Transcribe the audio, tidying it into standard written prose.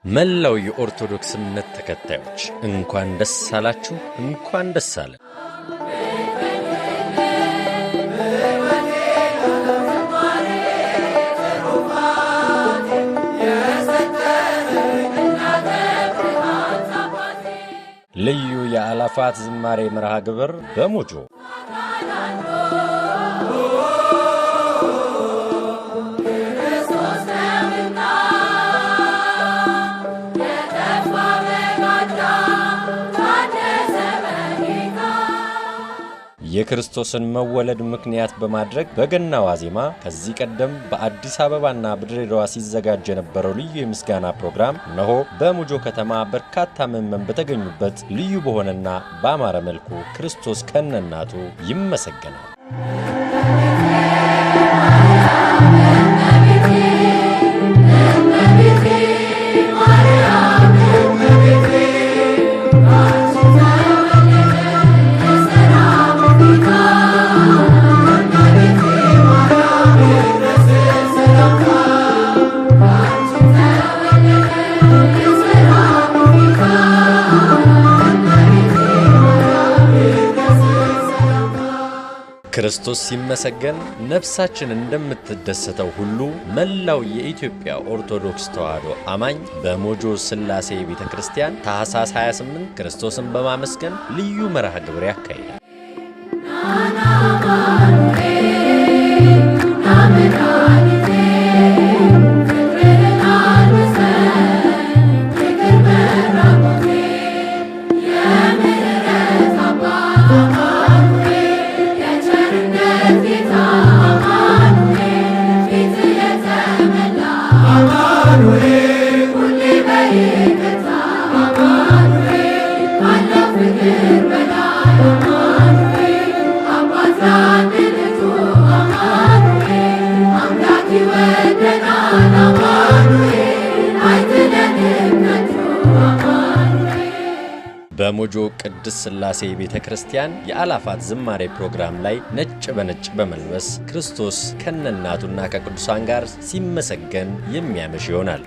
መላው የኦርቶዶክስ እምነት ተከታዮች እንኳን ደስ አላችሁ፣ እንኳን ደስ አለን። ልዩ የአእላፋት ዝማሬ መርሃ ግብር በሞጆ። የክርስቶስን መወለድ ምክንያት በማድረግ በገና ዋዜማ ከዚህ ቀደም በአዲስ አበባና በድሬዳዋ ሲዘጋጅ የነበረው ልዩ የምስጋና ፕሮግራም እነሆ በሞጆ ከተማ በርካታ ምዕመን በተገኙበት ልዩ በሆነና በአማረ መልኩ ክርስቶስ ከነእናቱ ይመሰገናል። ክርስቶስ ሲመሰገን ነፍሳችን እንደምትደሰተው ሁሉ መላው የኢትዮጵያ ኦርቶዶክስ ተዋሕዶ አማኝ በሞጆ ሥላሴ ቤተ ክርስቲያን ታኅሳስ 28 ክርስቶስን በማመስገን ልዩ መርሃ ግብር ያካሂዳል። በሞጆ ቅድስት ሥላሴ ቤተ ክርስቲያን የአእላፋት ዝማሬ ፕሮግራም ላይ ነጭ በነጭ በመልበስ ክርስቶስ ከነእናቱና ከቅዱሳን ጋር ሲመሰገን የሚያመሽ ይሆናል።